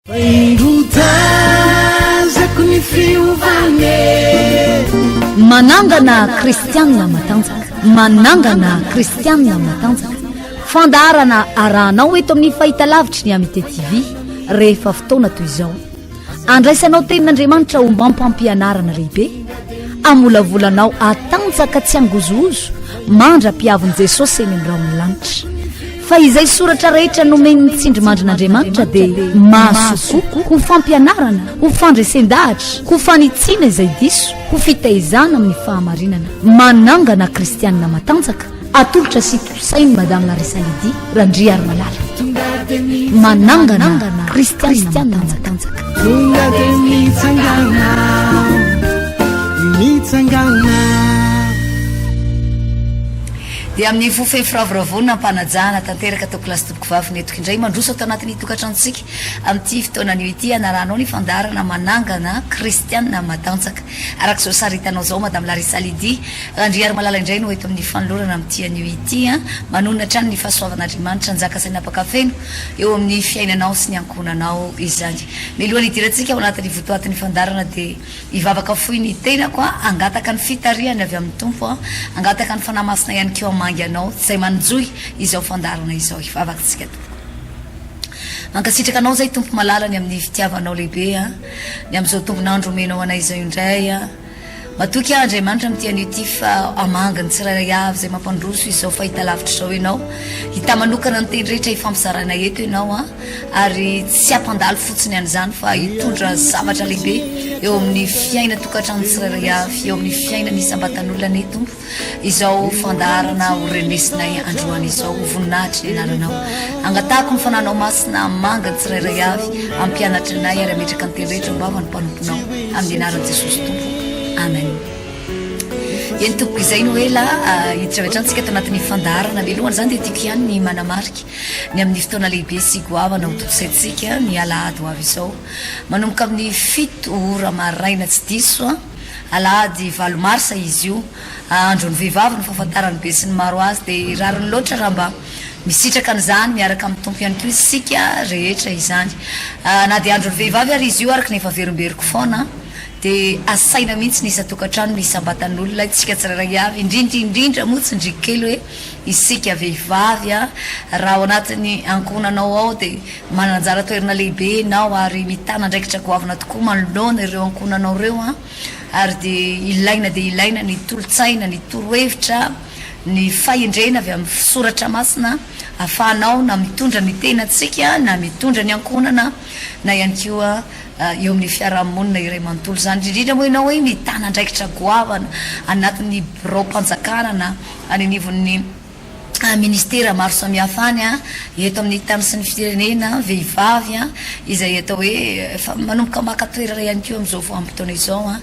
Fa indro tazako ny fiovana e. Manangana kristianina matanjaka. Manangana kristianina matanjaka. Fandaharana arahanao eto amin'ny fahitalavitry ny Amitié TV rehefa fotoana toy izao. Andraisanao tenin'Andriamanitra ombam-pampianarana lehibe, amolavolanao hatanjaka tsy hangozohozo mandra-piavin'i Jesosy eny amin'ny rahon'ny lanitra. Fa izay soratra rehetra nomen'ny tsindrimandrin'Andriamanitra dia mahasoa kokoa ho fampianarana, ho fandresen-dahatra, ho fanitsiana izay diso, ho fitaizana amin'ny fahamarinana. Manangana kristianina matanjaka, atolotra sy tontosain'i Madame Larissa Lydie Randriarimalala. Manangana kristianina matanjaka. Tonga dia mitsangana, mitsangana. Dia amin'ny fo feno firavoravoana am-panajana tanteraka tompokolahy sy tompokovavy ny entiko indray mandroso ato anatin'ny tokantranontsika amin'ity fotoana anio ity hanarahanao ny fandaharana manangana kristiana matanjaka araka izao sary hitanao izao Madame Larissa Lydie Randriarimalala indray no eto amin'ny fanolorana amin'ity anio ity an manonona hatrany ny fahasoavan'Andriamanitra njaka sy napaka feno eo amin'ny fiainanao sy ny ankohonanao izany mialohan'ny hidirantsika ao anatin'ny votoatin'ny fandaharana dia Hivavaka fohy ny tenako a, hangataka ny fitarihany avy amin'ny Tompo a, hangataka ny Fanahy Masina ihany koa hamangy anao izay manjohy izao fandaharana izao. Hivavaka isika tompoko. Mankasitraka anao izay Tompo malala ny amin'ny fitiavanao lehibe a, ny amin'izao tombon'andro omenao anay izao indray a. Matoky aho Andriamanitra amin'ity anio ity fa hamangy ny tsirairay avy izay mampandroso izao fahitalavitra izao ianao. Hitahy manokana ny teny rehetra hifampizarana eto ianao a. ary tsy hampandalo fotsiny an'izany fa hitondra zavatra lehibe eo amin'ny fiainan-tokantrano tsirairay avy, eo amin'ny fiainan'ny isam-batan'olona anie Tompo izao fandaharana ho renesinay androany izao, ho voninahitry ny anaranao. Angatahako ny fananao masina hamanga ny tsirairay avy, hampianatra anay ary hametraka ny teny rehetra ho vavan'ny mpanomponao, amin'ny anaran'i Jesosy Tompo. Amen. Eny tompoko izay no ela hiditra avy hatrany tsika ato anatin'ny fandaharana. Mialohan'izany dia tiako ihany ny manamarika ny amin'ny fotoana lehibe sy goavana ho tontosaintsika ny alahady ho avy izao. Manomboka amin'ny 7 ora maraina tsy diso, alahady 8 marsa izy io. Andron'ny vehivavy no fahafantaran'ny besinimaro azy dia rariny loatra raha mba misitraka an'izany miaraka amin'ny Tompo ihany koa isika rehetra izany. Na dia andron'ny vehivavy ary izy io araka ny efa averimberiko foana dia asaina mihitsy ny isan-tokantrano, ny isam-batan'olona, isika tsirairay avy, indrindra indrindra moa tsindriako kely hoe Isika vehivavy a, raha ao anatin'ny ankohonanao ao dia manana anjara toerana lehibe ianao ary mitana andraikitra goavana tokoa manoloana ireo ankohonanao ireo an, ary dia ilaina dia ilaina ny tolo-tsaina, ny torohevitra, ny fahendrena avy amin'ny soratra masina ahafahanao na mitondra ny tenantsika na mitondra ny ankohonana na ihany koa eo amin'ny fiarahamonina iray manontolo izany, indrindra moa ianao hoe mitana andraikitra goavana anatin'ny biraom-panjakana na any anivon'ny ministera maro samihafa any eto amin'ny tany sy ny firenena, vehivavy izay atao hoe efa manomboka maka toerana ihany koa amin'izao vanim-potoana izao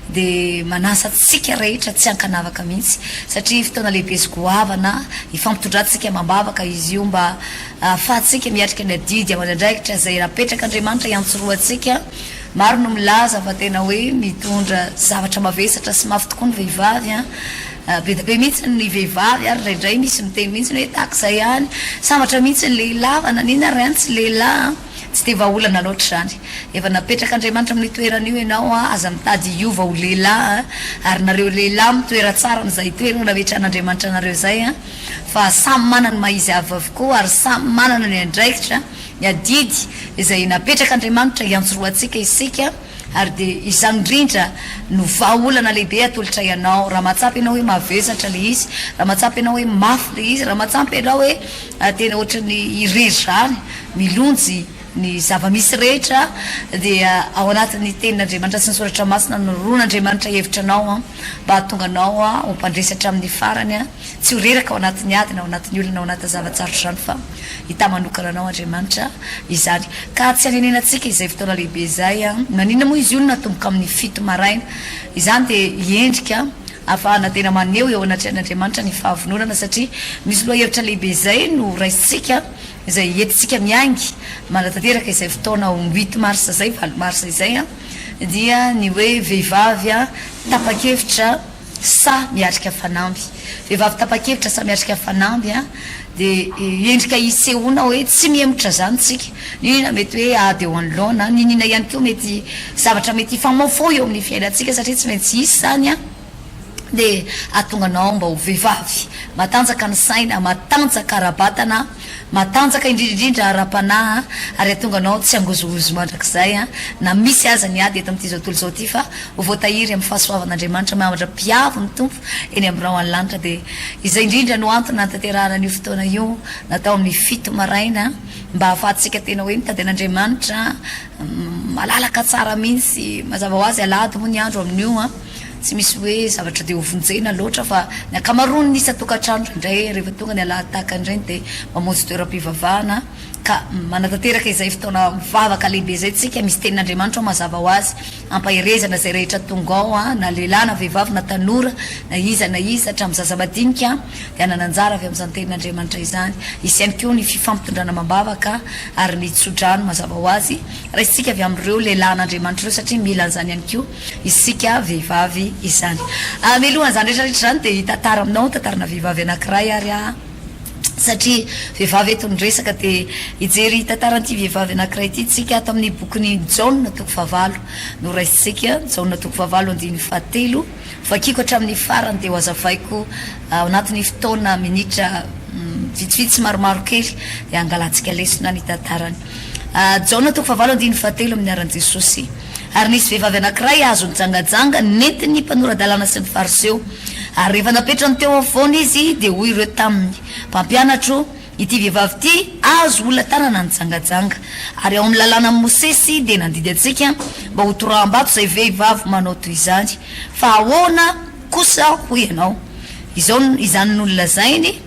dia manasa antsika rehetra tsy ankanavaka mihitsy satria fotoana lehibe sy goavana ifampitondrantsika amam-bavaka izy io mba ahafahantsika miatrika ny adidy aman'andraikitra izay napetrak'Andriamanitra hiantsorohantsika. Maro no milaza fa tena hoe mitondra zavatra mavesatra sy mafy tokoa ny vehivavy an! Be dia be mihitsy ny vehivavy ary indraindray misy miteny mihitsy hoe tahaka izay ihany, sambatra mihitsy ny lehilahy fa naninona ary ihany tsy lehilahy an! Tsy dia vahaolana loatra izany. Efa napetrak'Andriamanitra amin'io toerana io ianao an, aza mitady hiova ho lehilahy an! Ary nareo lehilahy mitoera tsara amin'izay toerana nametrahan'Andriamanitra anareo izay an! Fa samy manana ny maha izy avy avokoa ary samy manana ny andraikitra, ny adidy izay napetrak'Andriamanitra hiantsorohantsika isika. Ary dia izany indrindra no vahaolana lehibe atolotray anao, raha mahatsapa ianao hoe mavesatra ilay izy, raha mahatsapa ianao hoe mafy ilay izy, raha mahatsapa ianao hoe tena ohatran'ny irery izany, milonjy ny zava-misy rehetra, dia ao anatin'ny Tenin'Andriamanitra sy ny Soratra Masina no noroan'Andriamanitra hevitra anao mba hahatonga anao ho mpandresy hatramin'ny farany, tsy ho reraka ao anatin'ny ady na ao anatin'ny olana na ao anatin'ny zava-tsarotra izany fa. Hitahy manokana anao Andriamanitra izany. Ka tsy hanenenantsika izay fotoana lehibe izay. Maninona moa izy io no natomboka amin'ny 7 maraina? Izany dia endrika ahafahana tena maneho eo anatrehan'Andriamanitra ny fahavononana satria misy lohahevitra lehibe izay no raisintsika izay entintsika miainga manatanteraka izay fotoana ho huit mars izay, 8 mars izay dia ny hoe vehivavy tapa-kevitra. Sahy miatrika fanamby. Vehivavy tapa-kevitra sahy miatrika fanamby a! Dia endrika isehoana hoe tsy mihemotra izany tsika. N'inona mety hoe ady eo anoloana, n'inona ihany koa mety zavatra mety hifamaofao eo amin'ny fiainantsika satria tsy maintsy hisy izany an, dia hahatonga anao mba ho vehivavy matanjaka ny saina, matanjaka ara-batana, matanjaka indrindra indrindra ara-panahy ary hahatonga anao tsy hangozohozo mandrakizay na misy aza ny ady eto amin'ity izao tontolo izao ity fa ho voatahiry amin'ny fahasoavan'Andriamanitra mandra-piavy ny Tompo eny amin'ny rahon'ny lanitra dia izay indrindra no antony nanatanterahana an'io fotoana io natao amin'ny fito maraina mba hahafahantsika tena hoe mitady an'Andriamanitra malalaka tsara mihitsy mazava ho azy alahady moa ny andro amin'io an tsy misy hoe zavatra dia hovonjena loatra fa ny ankamaroan'ny isan-tokantrano indraindray rehefa tonga ny alahady tahaka an'ireny dia mamonjy toeram-pivavahana ka manatanteraka izay fotoana mivavaka lehibe izay tsika misy tenin'Andriamanitra ao mazava ho azy Ampaherezana izay rehetra tonga ao, na lehilahy na vehivavy na tanora na iza na iza, hatramin'ny zaza madinika, dia hanana anjara avy amin'izany Tenin'Andriamanitra izany. Hisy ihany koa ny fifampitondrana amam-bavaka ary ny tsodrano mazava ho azy, raisintsika avy amin'ireo lehilahin'Andriamanitra ireo satria mila an'izany ihany koa isika vehivavy izany. Mialohan'izany rehetra rehetra izany dia hitantara aminao tantarana vehivavy anankiray ary aho. Satria vehivavy eto ny resaka dia hijery tantaran'ity vehivavy anankiray ity tsika ato amin'ny bokin'i Jaona toko fahavalo no raisintsika, Jaona toko fahavalo andininy fahatelo, vakiko hatramin'ny farany dia ho azavaiko ao anatin'ny fotoana minitra vitsivitsy maromaro kely dia hangalantsika lesona ny tantarany. Jaona toko fahavalo andininy fahatelo amin'ny anaran'i Jesosy. Ary nisy vehivavy anankiray azo nijangajanga nentin'ny mpanora-dalàna sy ny Fariseo. Ary rehefa napetrany teo afovoany izy, dia hoy ireo taminy, Mpampianatro, ity vehivavy ity azo olona tanana nijangajanga. Ary ao amin'ny lalànan'i Mosesy dia nandidy antsika mba hotoraham-bato izay vehivavy manao toy izany. Fa ahoana kosa hoy ianao? Izao, izany no nolazainy.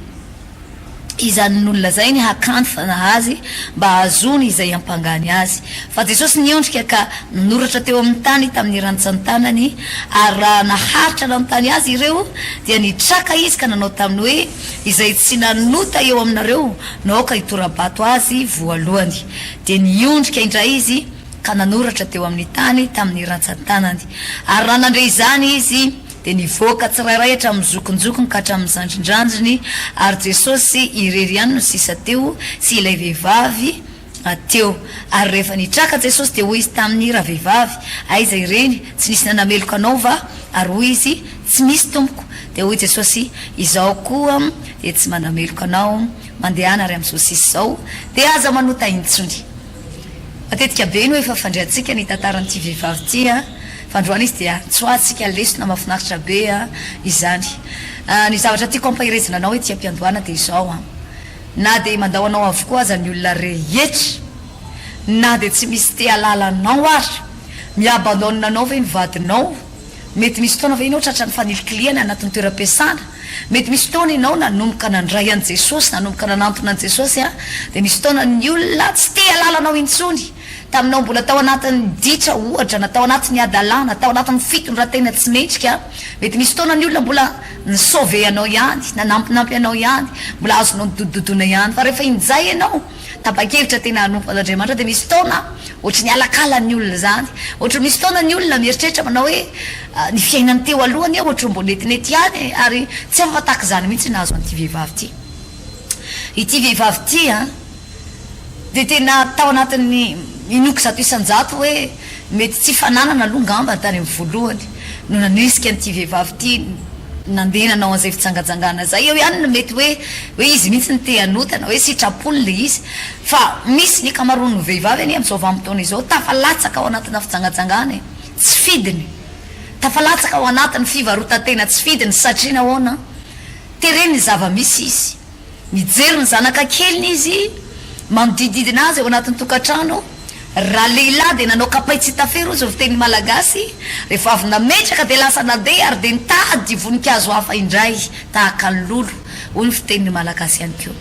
Izany no nolazainy hakany fanahy azy mba hahazoany izay hiampangany azy. Fa Jesosy niondrika ka nanoratra teo amin'ny tany tamin'ny rantsan-tanany, ary raha naharitra nanontany azy ireo, dia nitraka izy ka nanao taminy hoe, Izay tsy nanota eo aminareo no aoka hitora-bato azy voalohany. Dia niondrika indray izy ka nanoratra teo amin'ny tany tamin'ny rantsan-tanany. Ary raha nandre izany izy, Dia nivoaka tsirairay hatramin'ny zokinjokiny ka hatramin'ny zandrindrandriny, ary Jesosy irery ihany no sisa teo, sy ilay vehivavy teo. Ary rehefa nitraka Jesosy, dia hoy Izy taminy, Ravehivavy, aiza ireny? Tsy nisy nanameloka anao va? Ary hoy izy, Tsy misy, Tompoko. Dia hoy Jesosy, Izaho koa dia tsy manameloka anao, mandehana ary amin'izao sisa izao, dia aza manota intsony. Matetika be no efa fandrehantsika ny tantaran'ity vehivavy ity a! Fa androany izy dia tsoahantsika lesona mahafinaritra be a! Izany. Ny zavatra tiako ampaherezana anao ety am-piandohana dia izao a! Na dia mandao anao avokoa aza ny olona rehetra, na dia tsy misy te hahalala anao ary, mi-abandonne anao ve ny vadinao? Mety misy fotoana ve ianao tratran'ny fanilikilihana anatin'ny toeram-piasana? Mety misy fotoana ianao nanomboka nandray an'i Jesosy, nanomboka nanantona an'i Jesosy, dia misy fotoana ny olona tsy te hahalala anao intsony. Taminao mbola tao anatin'ny ditra ohatra, na tao anatin'ny hadalana, tao anatin'ny fitondran-tena tsy mendrika, mety misy fotoana ny olona mbola ni-sauver anao ihany, nanampinampy anao ihany, mbola azonao nidodododoana ihany. Fa rehefa injay ianao tapa-kevitra tena hanompo an'Andriamanitra dia misy fotoana ohatry ny alakalan'ny olona izany. Ohatry ny misy fotoana ny olona mieritreritra manao hoe ny fiainany teo aloha anie ohatry ny mbo netinety ihany e, ary tsy hafa fa tahaka izany mihitsy ny nahazo an'ity vehivavy ity. Ity vehivavy ity an, dia tena tao anatin'ny, inoako 100% hoe mety tsy fananana aloha ngamba tany amin'ny voalohany no nanisika an'ity vehivavy ity nandeha nanao an'izay fijangajangana izay. Eo ihany no mety hoe hoe izy mihitsy no te hanota na hoe sitrapony ilay izy. Fa misy ny ankamaroan'ny vehivavy anie amin'izao vanim-potoana izao tafalatsaka ao anatina fijangajangana e! Tsy fidiny. Tafalatsaka ao anatin'ny fivarotan-tena tsy fidiny satria nahoana? Tereny ny zava-misy izy. Mijery ny zanaka keliny izy, manodidididina azy ao anatin'ny tokantrano. Raha lehilahy dia nanao kapay tsy hita fery hozy ny fitenin'ny Malagasy. Rehefa avy nametraka dia lasa nandeha ary dia nitady voninkazo hafa indray tahaka ny lolo, hoy ny fitenin'ny Malagasy ihany koa.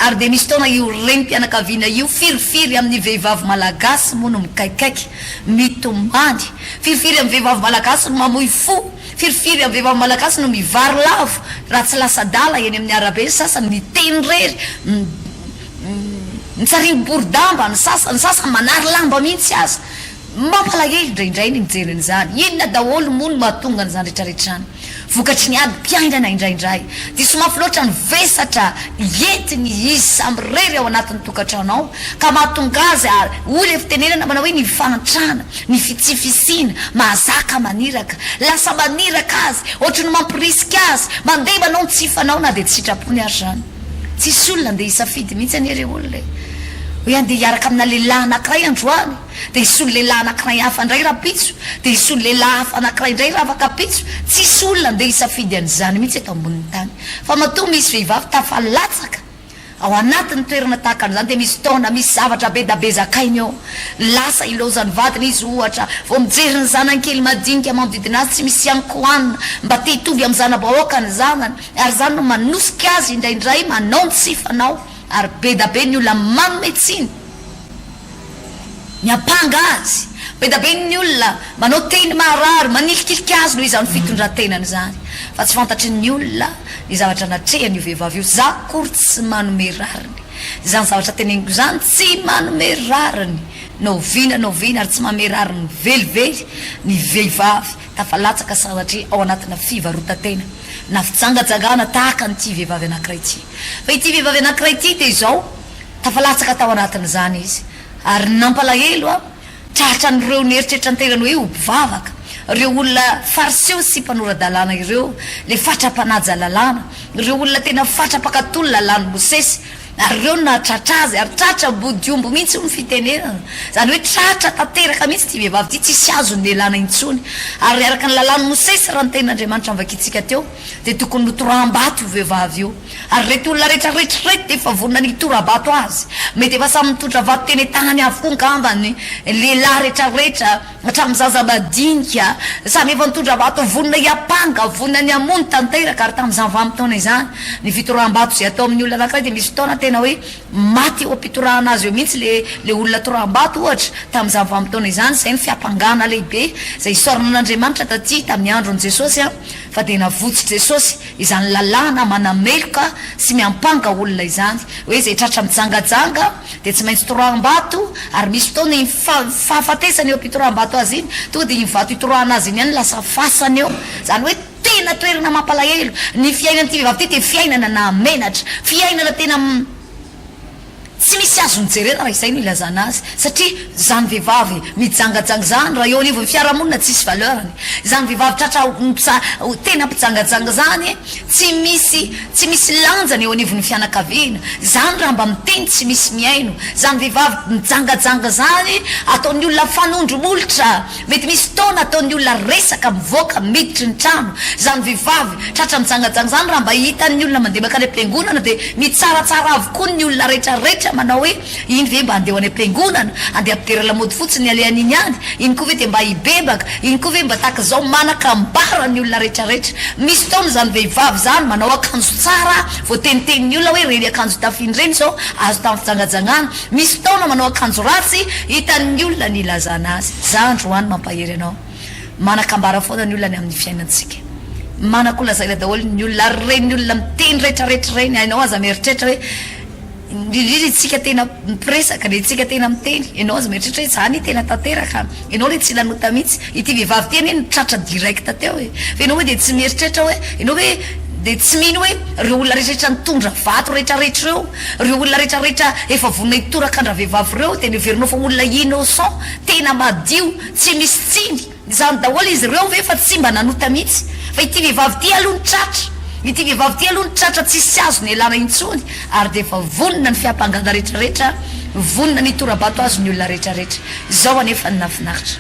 Ary dia misy fotoana io renim-pianakaviana io, firifiry amin'ny vehivavy Malagasy moa no mikaikaika, mitomany. Firifiry amin'ny vehivavy Malagasy no mamoy fo. Firifiry amin'ny vehivavy malagasy no mivary lavo raha tsy lasa adala eny amin'ny arabe ny sasany, miteny irery, mitsaringobory-damba ny sasany, ny sasany manary lamba mihitsy aza. Mampalahelo indraindray ny mijery an'izany. Inona daholo moa no mahatonga an'izany rehetrarehetra izany? Vokatry ny adim-piainana indraindray. Diso mafy loatra ny vesatra entiny izy samirery ao anatin'ny tokantrano ao ka mahatonga azy ary hoy ilay fitenenana manao hoe ny fahantrana, ny fitsifisiana, mahazaka maniraka. Lasa maniraka azy, ohatry ny mampirisika azy, mandeha manao ny tsy fanao na dia tsy sitrapony ary izany. Tsisy olona andeha hisafidy mihitsy anie re olona e! Hoe andeha hiaraka amina lehilahy anankiray androany. Dia hisy lehilahy anankiray hafa indray rahampitso, dia hisy lehilahy hafa anankiray indray rahafakampitso, tsisy olona andeha hisafidy an'izany mihitsy eto ambonin'ny tany. Fa matoa misy vehivavy tafalatsaka ao anatin'ny toerana tahaka an'izany dia misy taona, misy zavatra be da be zakainy eo. Lasa ilaozan'ny vadiny izy ohatra, vao mijery ny zanany kely madinika manodidina azy tsy misy ihany-kohanina, mba te hitovy amin'ny zana-bahoaka ny zanany, ary izany no manosika azy indraindray manao ny tsy fanao, ary be da be ny olona manome tsiny. Miampanga azy. Be da be ny olona manao teny maharary, manilikilika azy noho izany fitondran-tenany izany. Fa tsy fantatry ny olona ny zavatra natrehan'io vehivavy io. Za akory tsy manome rariny. Izany zavatra teneniko izany tsy manome rariny na oviana na oviana ary tsy manome rariny velively ny vehivavy tafalatsaka sanatria ao anatina fivarotan-tena na fijangajangana tahaka an'ity vehivavy anankiray ity. Fa ity vehivavy anankiray ity dia izao. Tafalatsaka tao anatin'izany izy, ary ny nampalahelo an, tratran'ireo nieritreritra ny tenany hoe ho mpivavaka, ireo olona fariseo sy mpanora-dalàna ireo, ilay fatra-panaja lalàna, ireo olona tena fatra-pankatò ny lalàn'i Mosesy, ary ireo no nahatratra azy, ary tratra ambodiomby mihitsy hoy ny fitenenana, izany hoe tratra tanteraka mihitsy ity vehivavy ity, tsisy azony nialana intsony, ary araka ny lalàn'i Mosesy raha ny tenin'Andriamanitra novakintsika teo, dia tokony notoraham-bato io vehivavy io. Ary ireto olona rehetra rehetra ireto dia efa vonona ny hitora-bato azy. Mety efa samy nitondra vato teny an-tanany avokoa angamba ny lehilahy rehetra rehetra, hatramin'ny zaza madinika. Samy efa nitondra vato vonona hiampanga, vonona ny hamono tanteraka. Ary tamin'izany vanim-potoana izany, ny fitoraham-bato izay atao amin'ny olona anankiray dia misy fotoana tena hoe maty eo am-pitorahana azy eo mihitsy ilay ilay olona toraham-bato ohatra. Tamin'izany vanim-potoana izany, izay ny fiampangana lehibe izay isaorana an'Andriamanitra taty tamin'ny andron'i Jesosy fa dia navotsotr'i Jesosy. Izany lalàna manameloka sy miampanga olona izany, hoe izay tratra mijangajanga dia tsy maintsy toraham-bato, ary misy fotoana iny fahafatesana eo am-pitoraham-bato azy iny, tonga dia iny vato itorahana azy iny ihany lasa fasana eo. Izany hoe tena toerana mampalahelo. Ny fiainan'ity vehivavy ity dia fiainana nahamenatra, fiainana tena. Tsy misy azony jerena raha izay no ilazana azy satria izany vehivavy mijangajanga izany raha eo anivon'ny fiarahamonina tsisy valeur-ny, izany vehivavy tratra ho tena mpijangajanga izany tsy misy tsy misy lanjany eo anivon'ny fianakaviana, izany raha mba miteny tsy misy mihaino, izany vehivavy mijangajanga izany ataon'ny olona fanondro molotra. Mety misy fotoana ataon'ny olona resaka mivoaka miditry ny trano izany vehivavy tratra mijangajanga izany raha mba hitan'ny olona mandeha mankany am-piangonana dia mitsaratsara avokoa ny olona rehetra rehetra manao hoe iny ve mba handeha ho any am-piangonana handeha hampidera lamaody fotsiny ny alehany iny ihany iny koa ve dia mba hibebaka iny koa ve mba tahaka izao manakambara ny olona rehetra rehetra misy fotoana izany vehivavy izany manao akanjo tsara voatenitenin'ny olona hoe ireny akanjo tafiany ireny izao azo tamin'ny fijangajangana Misy taona manao akanjo ratsy, hitan'ny olona ny ilazana azy. Za androany mampahery anao. Manakambara foana ny olona ny amin'ny fiainantsika. Manakolazaina daholo ny olona ary ireny olona miteny retraretra ireny, hainao aza mieritreritra hoe indrindra isika tena mpiresaka na isika tena miteny, ianao aza mieritreritra hoe za anie tena tanteraka, ianao le tsy nanota mihitsy, ity vehivavy ity anie no tratra direct teo e, fa ianao hoe dia tsy mieritreritra hoe, ianao hoe dia tsy mino hoe ireo olona retraretra nitondra vato retraretra ireo, Ireo olona rehetra rehetra efa vonona hitoraka an-dravehivavy ireo dia neverinao fa olona innocent, tena madio, tsy misy tsiny, izany daholo izy ireo ve fa tsy mba nanota mihitsy? Fa ity vehivavy ity aloha no tratra, ity vehivavy ity aloha no tratra tsisy azo nialana intsony ary dia efa vonona ny fiampangana rehetra rehetra, vonona ny hitora-bato azy ny olona rehetra rehetra. Izao anefa ny nahafinaritra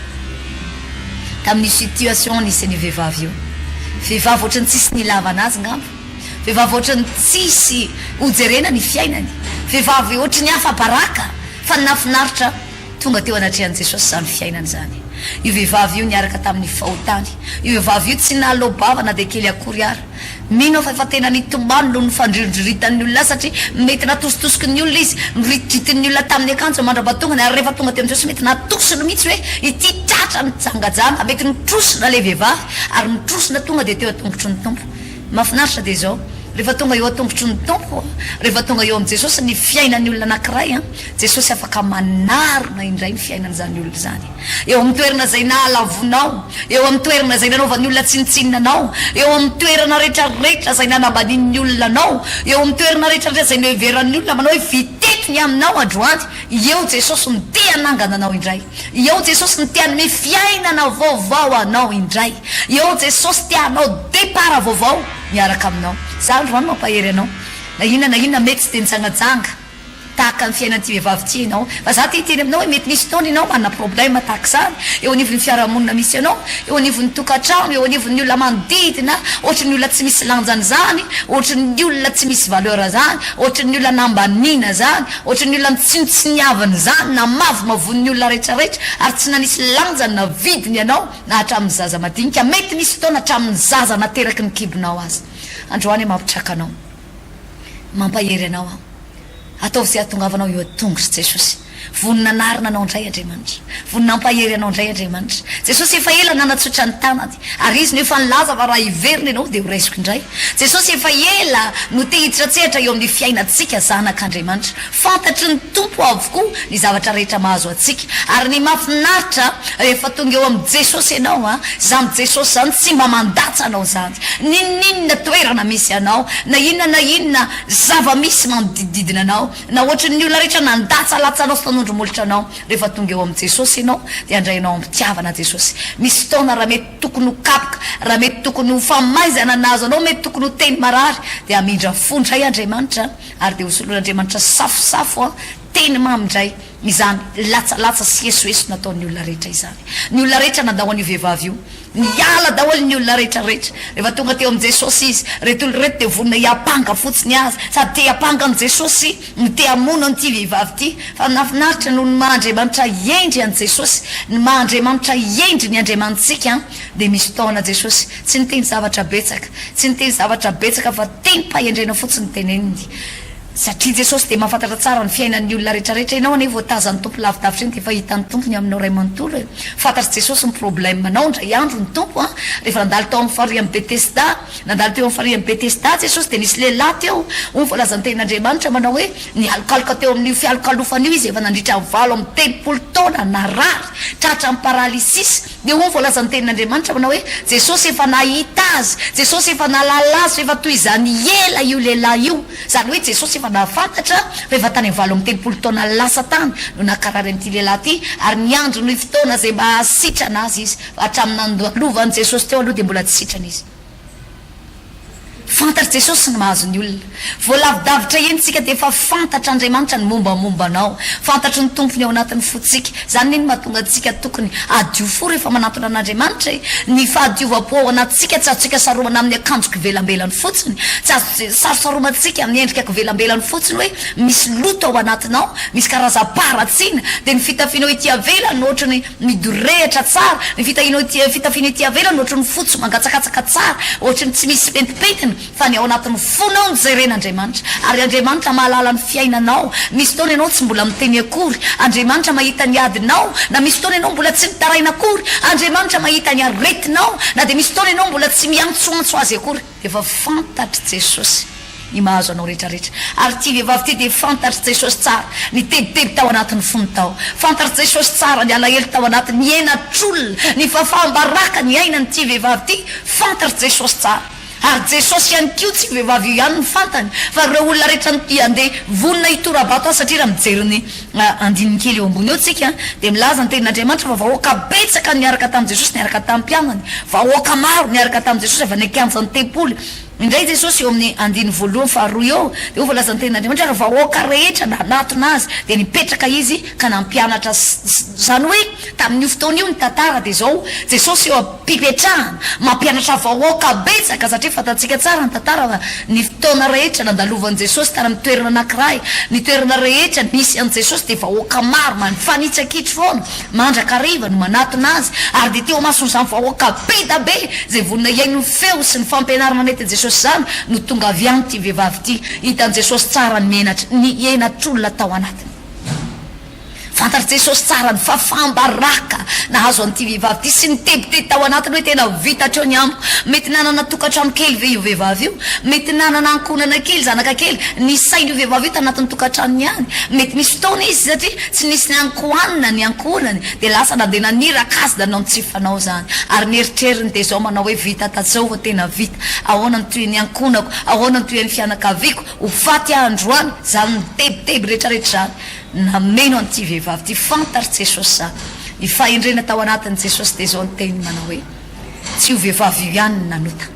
tamin'io situation nisy an'io vehivavy io, vehivavy ohatran'ny tsisy nilavana azy ngamba, Vehivavy ohatran'ny tsisy ho jerena ny fiainany, vehivavy ohatry ny afa-baraka fa ny nahafinaritra tonga teo anatrehan'i Jesosy izany fiainany izany. Io vehivavy io niaraka tamin'ny fahotany, io vehivavy io tsy nahaloa-bava na dia kely akory ara. Mino aho fa efa tena nitomany noho ny fandrirodrirotan'ny olona azy satria mety natositosiky ny olona izy, noritidritin'ny olona tamin'ny akanjo mandra-pahatongany ary rehefa tonga teo amin'i Jesosy mety natosiny mihitsy hoe ity tratra nijangajanga, mety nitrosona ilay vehivavy ary nitrosona tonga dia teo an-tongotry ny Tompo. Mahafinaritra dia izao, Rehefa tonga eo an-tongotry ny Tompo, rehefa tonga eo amin'i Jesosy ny fiainan'ny olona anankiray, Jesosy afaka manarina indray ny fiainan'izany olona izany. Eo amin'ny toerana izay nahalavonao, eo amin'ny toerana izay nanaovan'ny olona tsinontsinona anao, eo amin'ny toerana rehetra rehetra izay nanambanian'ny olona anao, eo amin'ny toerana rehetra rehetra izay noheveran'ny olona manao hoe vitety ny aminao androany, eo Jesosy no te hanangana anao indray. Eo Jesosy no te hanome fiainana vaovao anao indray. Eo Jesosy te hanao départ vaovao miaraka aminao. Za androany mampahery anao. Na inona na inona mety tsy dia nijangajanga tahaka ny fiainan'ity vehivavy ity ianao. Fa za te hiteny aminao hoe mety misy fotoana ianao manana problème tahaka izany eo anivon'ny fiarahamonina misy anao, eo anivon'ny tokantrano, eo anivon'ny olona manodidina, ohatry ny olona tsy misy lanjany izany, ohatry ny olona tsy misy valeur izany, ohatry ny olona nambaniana izany, ohatry ny olona nitsinontsiniavina izany, namavomavoin'ny olona rehetrarehetra ary tsy nanisy lanjany na vidiny ianao na hatramin'ny zaza madinika, mety misy fotoana hatramin'ny zaza nateraky ny kibonao aza. Androany aho mampitraka anao. Mampahery anao aho. Ataovy izay hahatongavanao eo an-tongotr'i Jesosy. Vonona hanarina anao indray Andriamanitra. Vonona hampahery anao indray Andriamanitra. Jesosy efa ela nanatsotra ny tanany, ary Izy no efa nilaza fa raha hiverina ianao dia horaisiko indray. Jesosy efa ela no te hiditra an-tsehatra eo amin'ny fiainantsika zanak'Andriamanitra. Fantatry ny Tompo avokoa ny zavatra rehetra mahazo antsika. Ary ny mahafinaritra rehefa tonga eo amin'i Jesosy ianao, izany Jesosy izany tsy mba mandatsa anao izany. N'inon'inona toerana misy anao, na inona na inona zava-misy manodidididina anao, na ohatry ny olona rehetra nandatsalatsa anao sy nanondro molotra anao, rehefa tonga eo amin'i Jesosy ianao dia handray anao am-pitiavana Jesosy. Misy fotoana raha mety tokony ho kapoka, raha mety tokony ho famaizana nahazo anao, mety tokony ho teny marary, dia hamindra fo indray Andriamanitra ary dia hosoloin'Andriamanitra safosafo teny mamy indray izany latsalatsa sy esoeso nataon'ny olona rehetra izany. Ny olona rehetra nandao an'io vehivavy io. Niala daholo ny olona rehetra rehetra. Rehefa tonga teo amin'i Jesosy izy, ireto olona ireto dia vonona hiampanga fotsiny azy. Sady te hiampanga an'i Jesosy no te hamono an'ity vehivavy ity. Fa nahafinaritra noho ny maha Andriamanitra hendry an'i Jesosy, ny maha Andriamanitra hendry ny Andriamanitsika, dia misy taona Jesosy tsy niteny zavatra betsaka, tsy niteny zavatra betsaka fa tenim-pahendrena fotsiny teneniny. Satria Jesosy dia mahafantatra tsara ny fiainan'ny olona rehetra rehetra, ianao anie vao tazan'ny Tompo lavidavitra iny dia efa hitan'ny Tompo ny aminao ray manontolo e! Fantatr'i Jesosy ny problème nao, indray andro ny Tompo an, rehefa nandalo tao amin'ny farihy an'i Betesda, nandalo teo amin'ny farihy an'i Betesda Jesosy dia nisy lehilahy teo, hoy ny voalazan'ny tenin'Andriamanitra manao hoe, nialokaloka teo amin'io fialokalofana io izy efa nandritra ny 38 taona, narary, tratran'ny paralysis, Dia hoy ny voalazan'ny tenin'Andriamanitra manao hoe, Jesosy efa nahita azy, Jesosy efa nahalala azy fa efa toy izany ela io lehilahy io. Izany hoe Jesosy efa nahafantatra fa efa tany amin'ny 38 taona lasa tany no nankarary an'ity lehilahy ity, ary niandry ny fotoana izay mba hahasitrana azy izy. Fa hatramin'ny nandalovan'i Jesosy teo aloha dia mbola tsy sitrana izy. Fantatr'i Jesosy ny mahazo ny olona. Vao lavidavitra eny tsika dia efa fantatr'Andriamanitra ny mombamomba anao. Fantatry ny Tompo ny ao anatin'ny fontsika. Izany anie no mahatonga antsika tokony hadio fo rehefa manantona an'Andriamanitra e. Ny fahadiovam-po ao anatintsika tsy azontsika saromana amin'ny akanjo kivelambelany fotsiny. Tsy azo sarosaromantsika amin'ny endrika kivelambelany fotsiny hoe misy loto ao anatinao, misy karazam-paharatsiana, dia ny fitafianao ety avelany no ohatry ny Midorehitra tsara, ny fitahianao ety fitafiana ety avelany ohatry ny fotsy mangatsakatsaka tsara, ohatry ny tsy misy pentimpentina, fa ny ao anatin'ny fonao no jeren'Andriamanitra. Ary Andriamanitra mahalala ny fiainanao. Misy fotoana ianao tsy mbola miteny akory, Andriamanitra mahita ny adinao, na misy fotoana ianao mbola tsy mitaraina akory, Andriamanitra mahita ny aretinao, na dia misy fotoana ianao mbola tsy miantsoantso Azy akory. Efa fantatr'i Jesosy ny mahazo anao rehetra rehetra. Ary ity vehivavy ity dia fantatr'i Jesosy tsara ny tebiteby tao anatin'ny fony tao. Fantatr'i Jesosy tsara ny alahelo tao anatiny, ny henatr'olona, ny fahafaham-baraka niainan'ity vehivavy ity. Fantatr'i Jesosy tsara. Ary Jesosy ihany koa, tsy io vehivavy io ihany no fantany, fa ireo olona rehetra handeha vonona hitora-bato azy, satria raha mijery ny andininy kely eo ambony eo tsika dia milaza ny tenin'Andriamanitra fa vahoaka betsaka niaraka tamin'i Jesosy niaraka tamin'ny mpianany, vahoaka maro niaraka tamin'i Jesosy avy any an-kianjan'ny tempoly. Indray Jesosy eo amin'ny andininy voalohany faharoa eo dia hoy voalazan'ny tenin'Andriamanitra ary vahoaka rehetra nanatona azy dia nipetraka izy ka nampianatra izany hoe tamin'io fotoana io ny tantara dia izao Jesosy eo am-pipetrahana mampianatra vahoaka betsaka satria fantatsika tsara ny tantara fa ny fotoana rehetra nandalovan'i Jesosy tany amin'ny toerana anankiray ny toerana rehetra nisy an'i Jesosy dia vahoaka maro mifanitsakitry foana Mandrakariva no manatona azy, ary dia teo imason'izany vahoaka be da be izay vonona hihaino ny feo sy ny fampianarana nentin'i Jesosy izany no tonga avy any ity vehivavy ity. Hitan'i Jesosy tsara ny menatra, ny henatr'olona tao anatiny. Fantatr'i Jesosy tsara ny fahafaham-baraka nahazo an'ity vehivavy ity sy ny tebiteby tao anatiny hoe tena vita hatreo ny amiko. Mety nanana tokantrano kely ve io vehivavy io? Mety nanana ankohonana kely, zanaka kely? Ny sain'io vehivavy io tanatin'ny tokantranony ihany. Mety nisy fotoana izy satria tsy nisy ny ankohanina ny ankohonany dia lasa nandeha naniraka azy nanao ny tsy fanao izany. Ary ny eritreriny dia izao manao hoe vita tazao vao tena vita. Ahoana ny tohin'ny ankohonako? Ahoana ny tohin'ny fianakaviako? Ho faty aho androany. Izany mitebiteby rehetrarehetra izany. Nameno an'ity vehivavy ity. Fantatr'i Jesosy izany. Ny fahendrena tao anatin'i Jesosy dia izao niteny manao hoe, Tsy io vehivavy io ihany no nanota.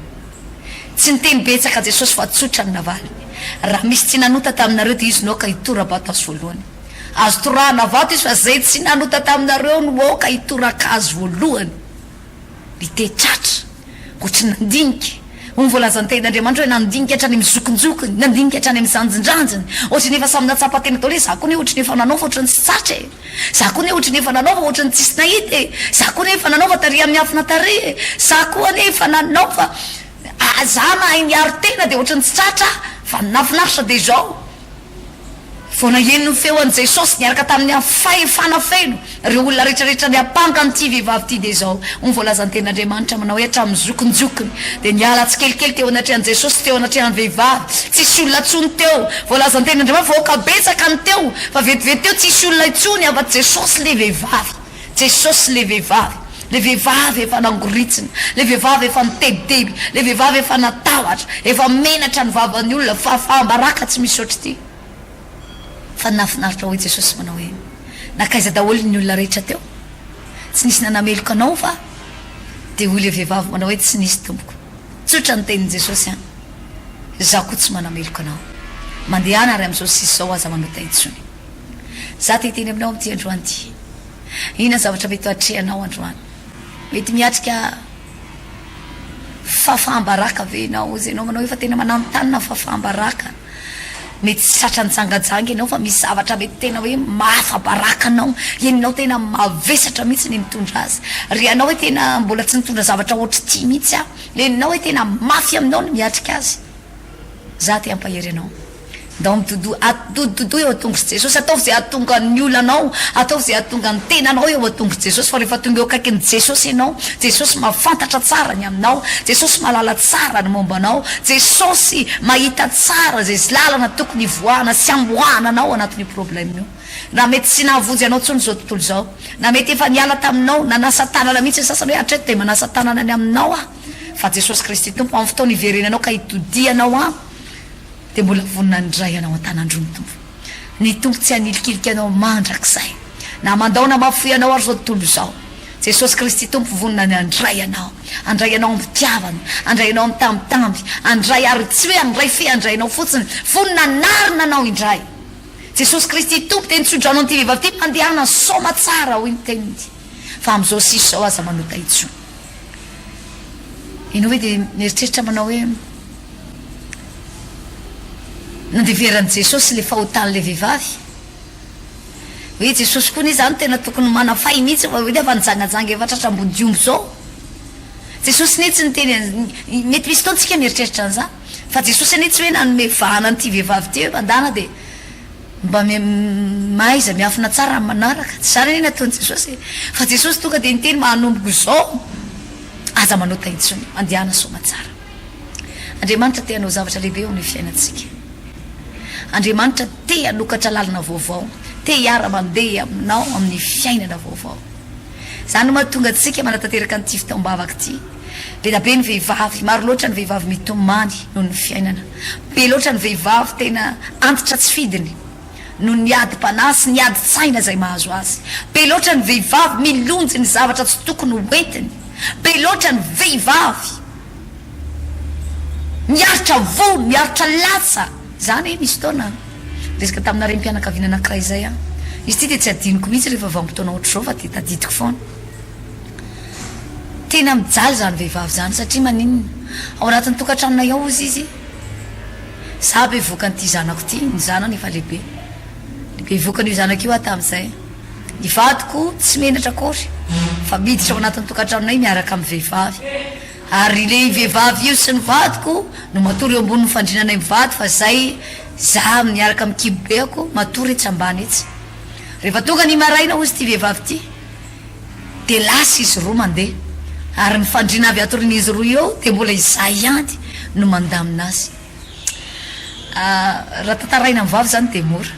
Tsy niteny betsaka Jesosy fa tsotra ny navaliny. Raha misy tsy nanota taminareo dia izy no aoka hitora-bato azy voalohany. Azo torahana vato izy fa izay tsy nanota taminareo no aoka hitoraka azy voalohany. Nite-tratra, ohatry ny nandinika. Hoy ny voalazan'ny Tenin'Andriamanitra hoe nandinika hatrany amin'ny zokinjokiny, nandinika hatrany amin'ny zanjindranjiny. Ohatry ny efa samy nahatsapa tena daholo hoe za koa anie ohatry ny efa nanao fa ohatry ny tsy tratra e! Za koa anie ohatry ny efa nanao fa ohatry ny tsisy nahita e! Za koa anie efa nanao fa tary amin'ny miafina tary e! Za koa anie efa nanao fa za nahay niaro tena dia ohatry ny tsy tratra aho fa ny nahafinaritra dia izao. Vao naheno ny feo an'i Jesosy niaraka tamin'ny fahefana feno, ireo olona rehetra rehetra niampanga an'ity vehivavy ity dia izao, hoy ny voalazan'ny Tenin'Andriamanitra manao hoe hatramin'ny zokinjokiny dia niala tsikelikely teo anatrehan'i Jesosy sy teo anatrehan'ny vehivavy. Tsisy olona intsony teo. Voalazan'ny Tenin'Andriamanitra vahoaka betsaka ny teo, fa vetivety teo tsisy olona intsony afa-tsy Jesosy ilay vehivavy. Jesosy ilay vehivavy. Ilay vehivavy efa nangoritsina, ilay vehivavy efa nitebiteby, ilay vehivavy efa natahotra, efa menatra ny vavan'ny olona, fahafaham-baraka tsy misy ohatr'ity. Fa nahafinaritra hoy Jesosy manao hoe, Nankaiza daholo ny olona rehetra teo? Tsy nisy nanameloka anao va? Dia hoy ilay vehivavy manao hoe, Tsy nisy Tompoko. Tsotra ny tenin'i Jesosy an! Izaho koa tsy manameloka anao. Mandehana ary amin'izao sisa izao aza manota intsony. Izaho te hiteny aminao amin'ity androany ity. Inona ny zavatra mety ho atrehanao androany? Mety miatrika fahafaham-baraka ve ianao? Hozy ianao manao efa tena mananontanona ny fahafaham-baraka. Mety tsy tratra nijangajanga ianao fa misy zavatra mety tena hoe mahafa-baraka anao. Henonao tena mavesatra mihitsy ny mitondra azy. Ry ianao hoe tena mbola tsy nitondra zavatra ohatr'ity mihitsy aho. Henonao hoe tena mafy aminao ny miatrika azy. Za te hampahery anao. Ndao midodoa, adododoy eo an-tongotr'i Jesosy, ataovy izay hahatonga ny olanao, ataovy izay hahatonga ny tenanao eo an-tongotr'i Jesosy, fa rehefa tonga eo akaikin'i Jesosy ianao, Jesosy mahafantatra tsara ny aminao, Jesosy mahalala tsara ny momba anao, Jesosy mahita tsara izay lalana tokony hivoahana sy hamoahana anao anatin'io problème io. Na mety tsy nahavonjy anao intsony izao tontolo izao, na mety efa niala taminao, nanasa tanana mihitsy ny sasany hoe hatreto dia manasa tanana ny aminao aho, fa Jesosy Kristy Tompo amin'ny fotoana hiverenanao ka hitodihanao amiko, dia mbola vonona handray anao an-tanan-droa ny Tompo. Ny Tompo tsy hanilikilika anao mandrakizay. Na mandao na mahafoy anao ary izao tontolo izao. Jesosy Kristy Tompo vonona ny handray anao. Handray anao am-pitiavana, handray anao am-tambitamby, handray ary tsy hoe handray fe handray anao fotsiny, vonona hanarina anao indray. Jesosy Kristy Tompo dia nitsodrano an'ity vehivavy ity, mandehana soma tsara hoy ny teniny, fa amin'izao sisa izao aza manota intsony. Ianao ve dia mieritreritra manao hoe nandeveran'i Jesosy ilay fahotan'ilay vehivavy? Hoe Jesosy koa anie izany tena tokony manafay mihitsy fa hoe efa nijangajanga efa tratra ambodiomby izao. Jesosy anie tsy niteny an'izany, mety misy fotoana tsika mieritreritra an'izany, fa Jesosy anie tsy hoe nanome vahana an'ity vehivavy ity hoe mandana dia Mba mahaiza miafina tsara amin'ny manaraka. Tsy izany anie nataon'i Jesosy e. Fa Jesosy tonga dia niteny manomboka izao, aza manota intsony, mandehana soamatsara. Andriamanitra te hanao zavatra lehibe eo amin'ny fiainantsika. Andriamanitra te hanokatra lalana vaovao, te hiara-mandeha aminao amin'ny fiainana vaovao. Izany no mahatonga antsika manatanteraka an'ity fitaom-bavaka ity. Be dia be ny vehivavy, maro loatra ny vehivavy mitomany noho ny fiainana. Be loatra ny vehivavy tena antitra tsy fidiny noho ny adim-panahy sy ny adin-tsaina izay mahazo azy. Be loatra ny vehivavy milonjy ny zavatra tsy tokony ho entiny. Be loatra ny vehivavy miaritra vono, miaritra latsa. Izany hoe misy fotoana, niresaka tamina renim-pianakaviana anankiray izay aho. Izy ity dia tsy adinoko mihitsy rehefa vanim-potoana ohatr'izao fa dia tadidiko foana. Tena mijaly izany vehivavy izany satria maninona? Ao anatin'ny tokantranonay ao hozy izy, za bevohoka an'ity zanako ity, ny zanany efa lehibe, bevohoka an'io zanako io aho tamin'izay, ny vadiko tsy menatra akory fa miditra ao anatin'ny tokantranonay miaraka amin'ny vehivavy, ary ilay vehivavy io sy ny vadiko no matory eo ambonin'ny fandrinanay mivady fa zay za miaraka amin'ny kibobeako matory etsy ambany etsy. Rehefa tonga ny maraina hozy ity vehivavy ity dia lasa izy roa mandeha ary ny fandriana avy atorian'izy roa eo dia mbola izaho ihany no mandamina azy. Raha tantaraina amin'ny vava izany dia mora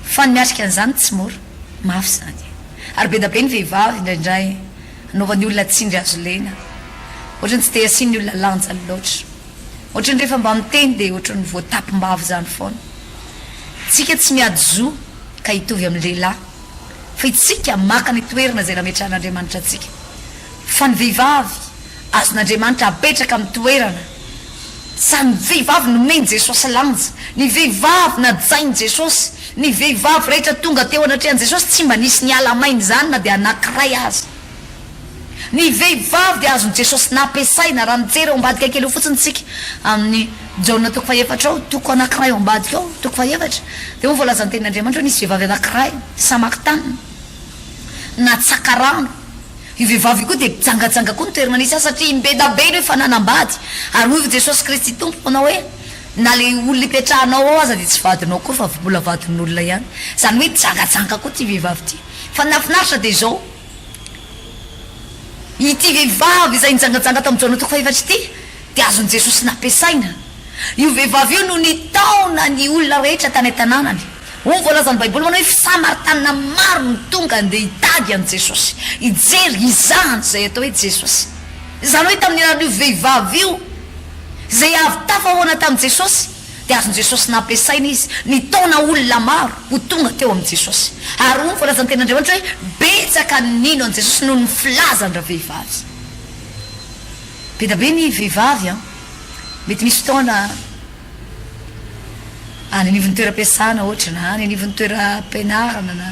fa ny miatrika an'izany tsy mora, mafy izany. Ary be dia be ny vehivavy indraindray anaovan'ny olona tsindry hazo lena, ohatran'ny tsy dia asian'ny olona lanjany loatra. Ohatran'ny rehefa mba miteny dia ohatran'ny voatapim-bava izany foana. Tsika tsy miady zo ka hitovy amin'ny lehilahy fa itsika maka ny toerana izay nametrahan'Andriamanitra antsika. Fa ny vehivavy azon'Andriamanitra apetraka amin'ny toerana sa ny vehivavy nomen'i Jesosy lanja, ny vehivavy najain'i Jesosy, ny vehivavy rehetra tonga teo anatrehan'i Jesosy tsy mba nisy niala maina izany na dia anankiray aza. Ny vehivavy dia azon'i Jesosy nampiasaina, raha mijery ao ambadika kely eo fotsiny isika, amin'ny Jaona toko fahefatra ao, toko anankiray ao ambadika ao, toko fahefatra, dia hoy voalazan'ny tenin'Andriamanitra hoe nisy vehivavy anankiray, Samaritana, natsaka rano. Io vehivavy io koa dia mpijangajanga koa ny toerana nisy azy satria imbedabeny io efa nanambady, ary hoy Jesosy Kristy Tompo manao hoe, na ilay olona ipetrahanao ao aza dia tsy vadinao akory fa mbola vadin'olona ihany. Izany hoe mpijangajanga koa ity vehivavy ity. Fa ny nahafinaritra dia izao, Ity vehivavy izay nijangajanga tao amin'ny Jaona toko fahefatra ity dia azon'i Jesosy nampiasaina. Io vehivavy io no nitaona ny olona rehetra tany an-tanànany. Hoy ny voalazan'ny Baiboly manao hoe Samaritanina maro no tonga handeha hitady an'i Jesosy, hijery, hizaha an'izay atao hoe Jesosy. Izany hoe tamin'ny alalan'io vehivavy io, izay avy tafahoana tamin'i Jesosy, dia azon'i Jesosy nampiasaina izy nitaona olona maro ho tonga teo amin'i Jesosy. Ary hoy ny voalazan'ny Tenin'Andriamanitra hoe, Betsaka ny nino an'i Jesosy noho ny filazan-dravehivavy. Be dia be ny vehivavy an! Mety misy fotoana any anivon'ny toeram-piasana ohatra na any anivon'ny toeram-pianarana na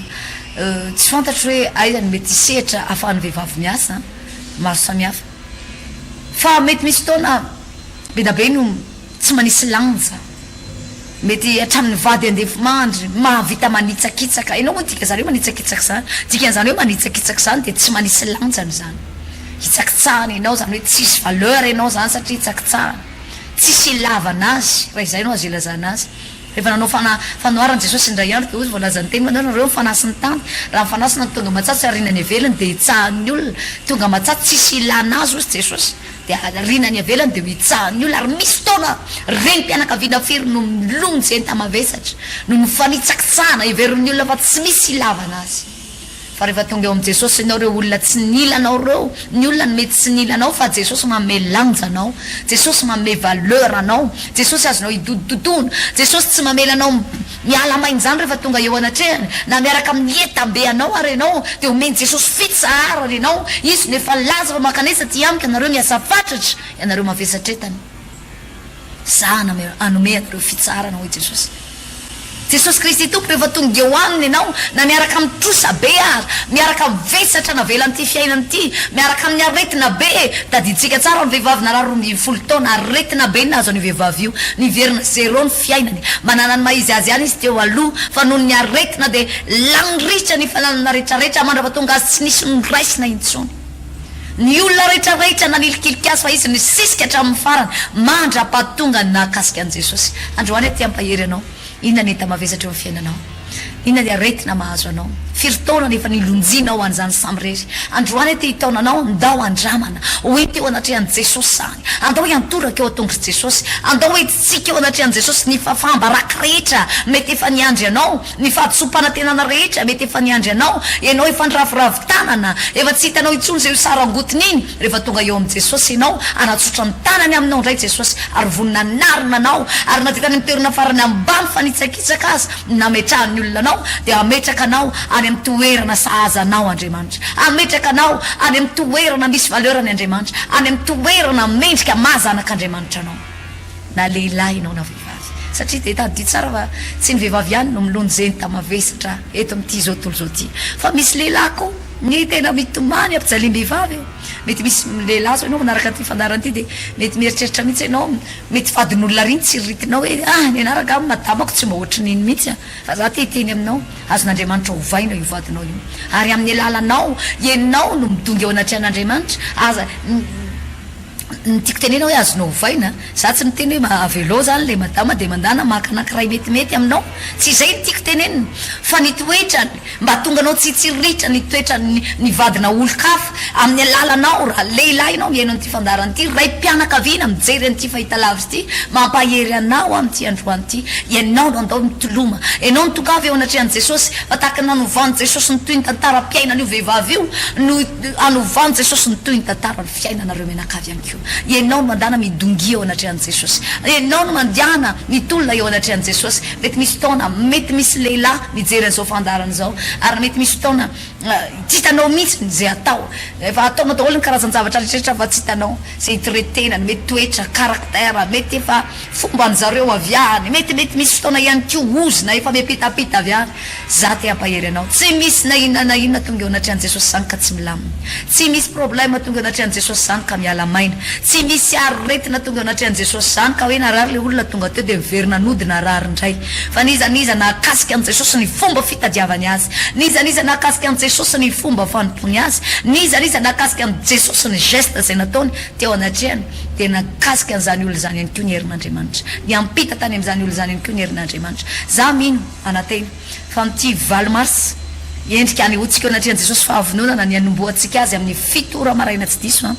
tsy fantatro hoe aiza no mety sehatra ahafahan'ny vehivavy miasa an! Maro samihafa. Fa mety misy fotoana be dia be no. Tsy manisy lanja. Mety hatramin'ny vady andefimandry mahavita manitsakitsaka. Ianao moa ny dikan'izany hoe manitsakitsaka izany? Dikan'izany hoe manitsakitsaka izany dia tsy manisy lanjany izany. Hitsakitsahana ianao izany hoe tsisy valeur ianao izany satria hitsakitsahana. Tsisy ilavana azy raha izay no azo ilazana azy. Rehefa nanao fana, fanoharana Jesosy indray andro dia hoy izy voalazan'ny teny manao nareo mifanasy ny tany. Raha mifanasina ny tonga matsatso ary ariana any ivelany dia hitsahan'ny olona. Tonga matsatso tsisy ilana azy hoy Jesosy. Dia ariana any ivelany dia ho hitsahan'ny olona. Ary misy fotoana renim-pianakaviana firy no milonjy enta-mavesatra noho ny fanitsakitsahana heverin'ny olona fa tsy misy ilavana azy. Fa rehefa tonga eo amin'i Jesosy ianao, ireo olona tsy nila anao ireo, ny olona no mety tsy nila anao fa Jesosy manome lanja anao, Jesosy manome valeur anao, Jesosy azonao idodododoana, Jesosy tsy mamela anao miala maina izany rehefa tonga eo anatrehany, na miaraka amin'ny entam-be anao ary ianao dia omen'i Jesosy fitsaharana ianao, Izy no efa nilaza fa mankanesa aty amiko ianareo miasa fatratra, ianareo mavesatretana. Za hanome anareo fitsaharana hoy Jesosy. Jesosy Kristy Tompo rehefa tonga eo aminy ianao na miaraka amin'ny trosa be ary, miaraka amin'ny vesatra navelan'ity fiainana ity, miaraka amin'ny aretina be, tadidintsika tsara ny vehivavy narary 12 taona, aretina be ny nahazo an'io vehivavy io, niverina zéro ny fiainany, manana ny maha izy azy ihany izy teo aloha fa noho ny aretina dia lany ritra ny fananana retraretra mandrapatonga azy tsy nisy noraisina intsony. Ny olona rehetra rehetra nanilikilika azy fa izy nisisika hatramin'ny farany mandra-pahatonga ny nahakasika an'i Jesosy. Androany aho te hampahery anao. Inona ny enta-mavesatra eo amin'ny fiainanao? Inona ny aretina mahazo anao? Firy taona no efa nilonjianao an'izany samirery? Androany aho te hitaona anao, ndao handramana. Ho ento eo anatrehan'i Jesosy izany. Andao hiantoraka eo an-tongotr'i Jesosy. Andao hoentintsika eo anatrehan'i Jesosy ny fahafaham-baraka rehetra mety efa niandry anao. Ny fahadisoam-panantenana rehetra mety efa niandry anao, ianao efa niraviravy tanana, efa tsy hitanao intsony izay ho sarangotiny iny, rehefa tonga eo amin'i Jesosy ianao, hanatsotra ny tanany aminao indray Jesosy ary vonona hanarina anao, ary na dia tany amin'ny toerana farany ambany fanitsakitsaka aza no nametrahan'ny olona anao, dia hametraka anao any amin'ny toerana sahaza anao Andriamanitra, hametraka anao any amin'ny toerana misy valeur-ny Andriamanitra, any amin'ny toerana mendrika maha zanak'Andriamanitra anao. na lehilahy ianao na vehivavy satria dia tadidio tsara fa tsy ny vehivavy ihany no milonjenta mavesatra eto amin'ity izao tontolo izao ity fa misy lehilahy koa ny tena mitomany ampijaliam-behivavy e. Mety misy lehilahy zao ianao manaraka ity fandaharana ity dia mety mieritreritra mihitsy ianao, mety vadin'olona ary iny tsiriritinao hoe ah ny anah rangaha madamako tsy mba ohatrin'iny mihitsy a, fa za te hiteny aminao, azon'Andriamanitra ovaina io vadinao io ary amin'ny alalanao ianao no midongy eo anatrehan'Andriamanitra, aza. Ny tiako tenena hoe azonao ovaina, za tsy miteny hoe avelao zany le madama de mandana maka anakiray metimety aminao, tsy izay ny tiako tenenina fa ny toetrany mba hahatonga anao tsy hitsiriritra ny toetran'ny ny vadina olon-kafa amin'ny alalanao raha lehilahy ianao mihaino an'ity fandaharana ity, raim-pianakaviana mijery an'ity fahitalavitra ity, mampahery anao aho amin'ity androany ity, ianao no andao mitoloma, ianao no tongava eo anatrehan'i Jesosy fa tahaka ny nanovan'i Jesosy ny tohin'ny tantaram-piainan'io vehivavy io no hanovan'i Jesosy ny tohin'ny tantaran'ny fiainanareo mianakavy ihany koa. Ianao no mandana midongy eo anatrehan'i Jesosy. Ianao no mandehana mitolona eo anatrehan'i Jesosy. Mety misy taona, mety misy lehilahy mijery an'izao fandaharana izao, ary mety misy taona tsy hitanao mihitsy izay atao. Efa ataonao daholo ny karazan-javatra rehetrarehetra fa tsy hitanao izay itoretenany, mety toetra, caractère, mety efa fomban-jareo avy any, mety mety misy fotoana ihany koa ozona efa miampitampita avy any. Za te hampahery anao, tsy misy na inona na inona tonga eo anatrehan'i Jesosy zany ka tsy milamina. Tsy misy problème tonga eo anatrehan'i Jesosy zany ka miala maina. Tsy misy aretina tonga eo anatrehan'i Jesosy zany ka hoe narary le olona tonga teo dia miverina nody narary indray. Fa n'iza n'iza nahakasika an'i Jesosy ny fomba fitadiavany azy, n'iza n'iza nahakasika an'i Jesosy ny fomba fanompoany azy, n'iza n'iza nahakasika an'i Jesosy ny geste izay nataony teo anatrehany dia nahakasika an'izany olona izany ihany koa ny herin'Andriamanitra. Niampita tany amin'izany olona izany ihany koa ny herin'Andriamanitra. Za mino. Manantena fa amin'ity valo mars, endrika hanehoantsika eo anatrehan'i Jesosy fahavononana ny hanombohantsika azy amin'ny fito ora maraina tsy diso an!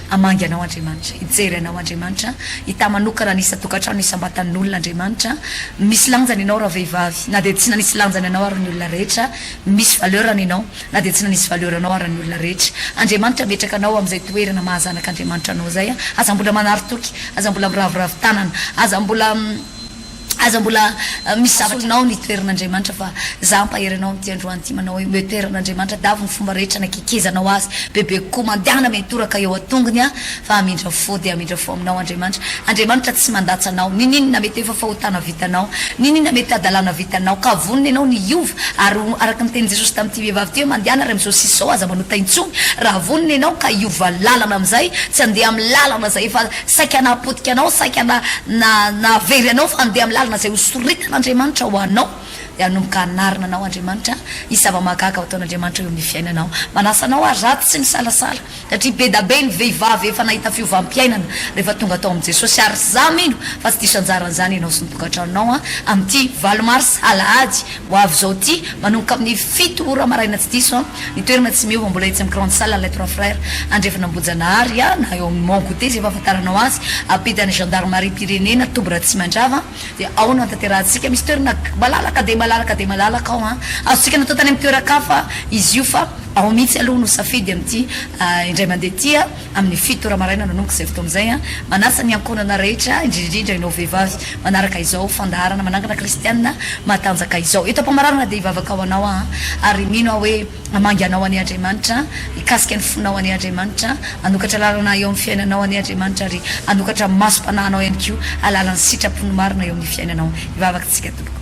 Hamangy anao Andriamanitra, hijery anao Andriamanitra, hitahy manokana ny isan-tokantrano, isam-batan'olona Andriamanitra. Misy lanjany ianao ravehivavy, na dia tsy nanisy lanjany anao ary ny olona rehetra, misy valeur-ny ianao, na dia tsy nanisy valeur anao ary ny olona rehetra. Andriamanitra ametraka anao amin'izay toerana maha zanak'Andriamanitra anao izay, aza mbola manary toky, aza mbola miraviravy tanana, aza mbola. Aza mbola misy zavatra solonao ny toeran'Andriamanitra fa za ampahery anao amin'ity androany ity manao hoe omeo toerana Andriamanitra davo ny fomba rehetra nakekezanao azy bebe kokoa mandehana miantoraka eo an-tongony a fa hamindra fo dia hamindra fo aminao Andriamanitra Andriamanitra tsy mandatsa anao nininona mety efa fahotana vitanao nininona mety hadalana vitanao ka vonona ianao ny hiova ary araka ny tenin'i Jesosy tamin'ity vehivavy ity hoe mandehana ary amin'izao sisa izao aza manota intsony raha vonona ianao ka hiova lalana amin'izay tsy handeha amin'ny lalana izay efa Saika nahapotika anao, saika na na nahavery anao fa handeha amin'ny lalana izay ho soritan'Andriamanitra ho anao, dia hanomboka hanarina anao Andriamanitra, hisy zava-mahagaga ho ataon'Andriamanitra eo amin'ny fiainanao. Manasa anao ary za tsy misalasala, satria be da be ny vehivavy efa nahita fiovam-piainana rehefa tonga tao amin'i Jesosy, ary za mino fa tsy diso anjaran'izany ianao sy ny tokantranonao amin'ity valo mars alahady ho avy izao ity, manomboka amin'ny fito ora maraina tsy diso an! Ny toerana tsy miova mbola etsy amin'ny grande salle les trois frères andrefana Ambohijanahary a, na eo amin'ny Mont Goûter izay fahafantaranao azy, ampitan'ny gendarmerie-pirenena Toby Ratsimandrava dia ao no anatanterahantsika, misy toerana malalaka dia malalaka dia malalaka ao an! Azontsika natao tany amin'ny toeran-kafa izy io fa ao mihitsy aloha no safidy amin'ity indray mandeha ity a! Amin'ny fito ora maraina nanomboka izay fotoana izay an! Manasa ny ankohonana rehetra, indrindra indrindra ianao vehivavy manaraka izao fandaharana manangana kristiana matanjaka izao. Eto am-pamaranana dia hivavaka ho anao aho ary mino aho hoe hamangy anao anie Andriamanitra, hikasika ny fonao anie Andriamanitra, hanokatra lalana eo amin'ny fiainanao anie Andriamanitra ary hanokatra masom-panahinao ihany koa hahalala ny sitrapony marina eo amin'ny fiainanao. Hivavaka isika tompoko.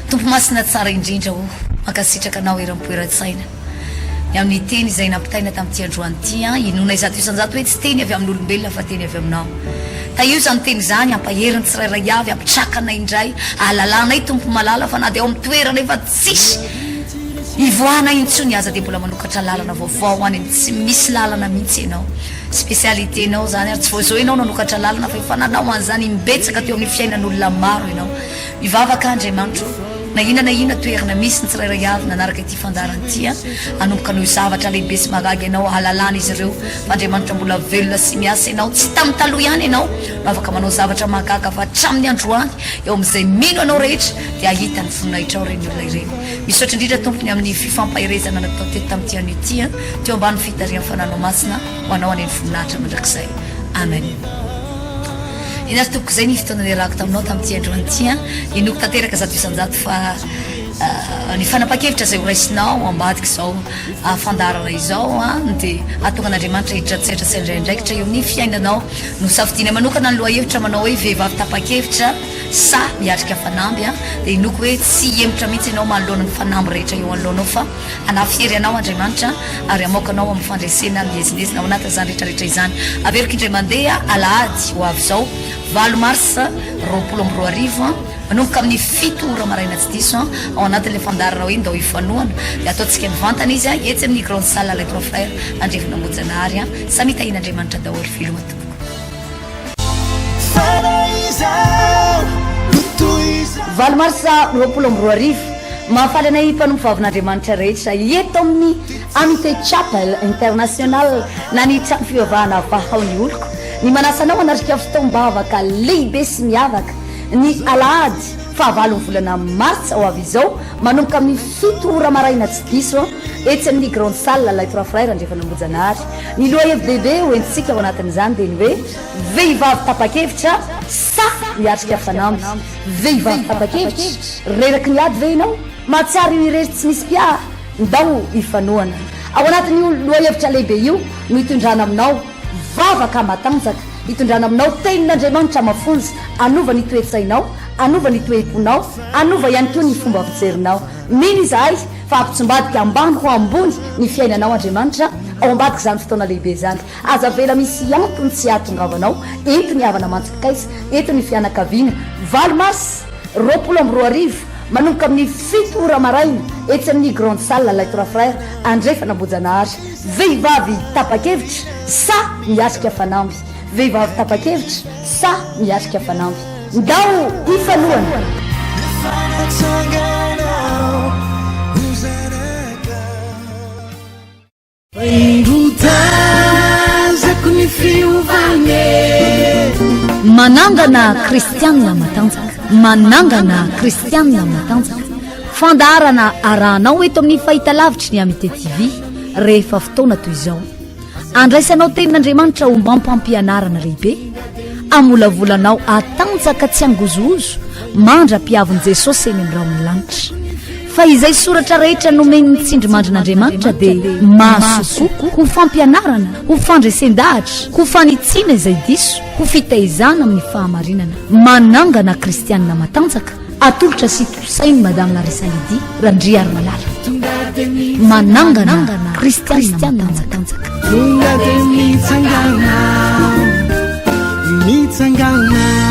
Tompo masina tsara indrindra o! Mankasitraka anao eram-po eran-tsaina. Ny amin'ny teny izay nampitaina tamin'ity androany ity an, inoanay 100% hoe tsy teny avy amin'olombelona fa teny avy aminao. Tahio izany teny izany, hampahery ny tsirairay avy, hampitraka anay indray, ahalalanay Tompo malala fa na dia ao amin'ny toerana efa tsisy ivoahana intsony aza dia mbola manokatra lalana vaovao any amin'ny tsy misy lalana mihitsy ianao. Spécialité nao izany ary tsy vao izao ianao nanokatra lalana fa efa nanao an'izany imbetsaka teo amin'ny fiainan'olona maro ianao. Mivavaka Andriamanitro na inona na inona toerana misy ny tsirairay avy nanaraka ity fandaharana ity a, hanomboka hanohy zavatra lehibe sy mahagaga ianao hahalalana izy ireo fa Andriamanitra mbola velona sy miasa ianao, tsy tamin'ny taloha ihany ianao no afaka manao zavatra mahagaga fa hatramin'ny androany eo amin'izay mino anao rehetra dia hahita ny voninahitrao ireny olona ireny. Misaotra indrindra Tompo ny amin'ny fifampaherezana natao teto tamin'ity anio ity a, teo ambany fitarihan'ny Fananao Masina ho anao anie ny voninahitra mandrakizay. Amen. Eny ary tompoko izay ny fotoana niarahako taminao tamin'ity androany ity an. Inoako tanteraka 100% fa ny fanapahan-kevitra izay horaisinao ambadika izao fandaharana izao an dia hahatonga an'Andriamanitra hiditra an-tsehatra sy handray andraikitra eo amin'ny fiainanao. Nosafidiana manokana ny lohahevitra manao hoe vehivavy tapa-kevitra sa miatrika fanamby an. Dia inoako hoe tsy hihemotra mihitsy ianao manoloana ny fanamby rehetra eo anoloanao fa Hanafy hery anao Andriamanitra ary hamoaka anao amin'ny fandresena miezinezina ao anatin'izany rehetra rehetra izany. Averiko indray mandeha, alahady ho avy izao, Valo marsa 2020, manomboka amin'ny 7 ora maraina tsy diso, ao anatin'ilay fandaharana hoe Ndao Hifanohana, dia ataontsika mivantana izy etsy amin'ny Grande Salle Les Trois Frères Andrefana Ambohijanahary. Samy tahian'Andriamanitra daholo. Veloma tompoko. Valo marsa 2020, Mahafaly anay mpanompo vavin'Andriamanitra rehetra eto amin'ny Amite Chapel International na ny trano fivavahana Vahao ny Oloko ny manasa anao hanatrika fotoam-bavaka lehibe sy miavaka ny alahady fahavalon'ny volana martsa ho avy izao manomboka amin'ny 7 ora maraina tsy diso etsy amin'ny Grande Salle Les Trois Frères Andrefan'Ambohijanahary. Ny lohahevi-dehibe ho entintsika ao anatin'izany dia ny hoe Vehivavy tapa-kevitra sa miatrika fanamby? Vehivavy tapa-kevitra, reraky ny ady ve ianao? Mahatsiaro ho irery tsy misy mpiahy? Ndao hifanohana. Ao anatin'io lohahevitra lehibe io no hitondrana aminao vavaka matanjaka, hitondrana aminao tenin'Andriamanitra mafonja hanova ny toe-tsainao, hanova ny toe-ponao, hanova ihany koa ny fomba fijerinao. Mino izahay fa hampitsombadika ambany ho ambony ny fiainanao Andriamanitra ao ambadik'izany fotoana lehibe izany. Aza avela misy antony tsy hahatongavanao eto ny havana aman-tsakaiza, eto ny fianakaviana. 8 mars 2020, manomboka amin'ny 7 ora maraina, etsy amin'ny Grande Salle Les Trois Frères, Andrefana Ambohijanahary. Vehivavy tapa-kevitra sa miatrika fanamby? Vehivavy tapa-kevitra sa miatrika fanamby? Ndao hifanohana! Manangana kristianina matanjaka. Manangana kristianina matanjaka. Fandaharana arahanao eto amin'ny fahitalavitry ny Amite TV rehefa fotoana toy izao. Andraisanao tenin'Andriamanitra ho mampampianarana lehibe, amolavolanao hatanjaka tsy hangozohozo mandra-piavin'i Jesosy eny amin'ny rahon'ny lanitra. Fa izay soratra rehetra nomen'ny tsindrimandrin'Andriamanitra dia mahasoa kokoa ho fampianarana, ho fandresen-dahatra, ho fanitsiana izay diso, ho fitaizana amin'ny fahamarinana. Manangana kristianina matanjaka, atolotra sy tosain'i Madame Larissa Lydie Randriarimalala. Manangana kristianina matanjaka. Tonga dia mitsangana, mitsangana.